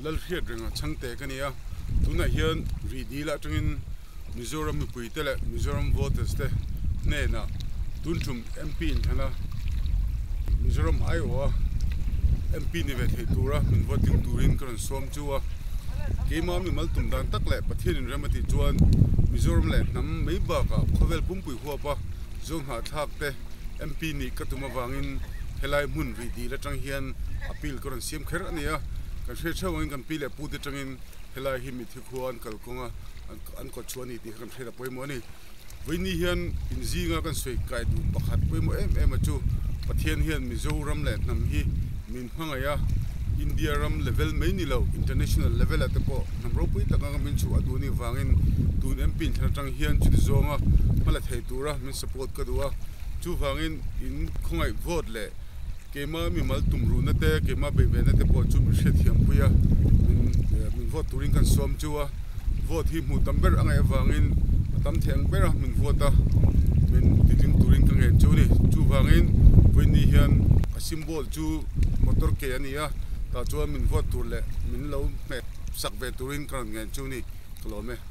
Lalhriat renga chhangte ka ni a, tunah hian rih dil atangin Mizoram mipuite leh Mizoram voters te hnenah tun tum MP inthlana Mizoram aiawha MP ni ve thei tura min vote ding turin ka rawn sawm chu a. Keimah mimal tum dan tak leh Pathian inrem a tih chuan Mizoram leh hnam mai bakah khawvel pumpui huapa zo hnahthlak te MP nih ka tum avangin helai hmun rih dil atang hian appeal ka rawn siam kher a ni a. Kan hriat theuh angin kan pi leh pu te atangin helai hi mitthi khua an kalkawng a, an kawt chhuah a ni tih kha kan hriat a pawimawh a ni. Vawiini hian inzinga kan sawi kai duh pakhat pawimawh em em a chu Pathian hian Mizoram leh hnam hi min hmangaih a, India ram level mai ni lo international level ah te pawh hnam ropui tak anga min chhuah a duh anih vangin tun MP inthlan atang hian chuti zawnga hma la thei tura min support ka duh a, chuvangin in khawngaih vote leh Keimah mimal tumruhna te, keimah beihvehna te pawh chu min hriatthiampui a, min min vote turin kan sawm chu a, vote hi hmuh tam ber a ngaih avangin a tam thei ang ber a min vote a, min titling turin ka ngen chu a ni. Chuvangin vawiini hian a symbol chu motor ke a ni a, tah chuan min vote tur leh min lo hmet sak ve turin ka rawn ngen chu a ni, ka lawm e.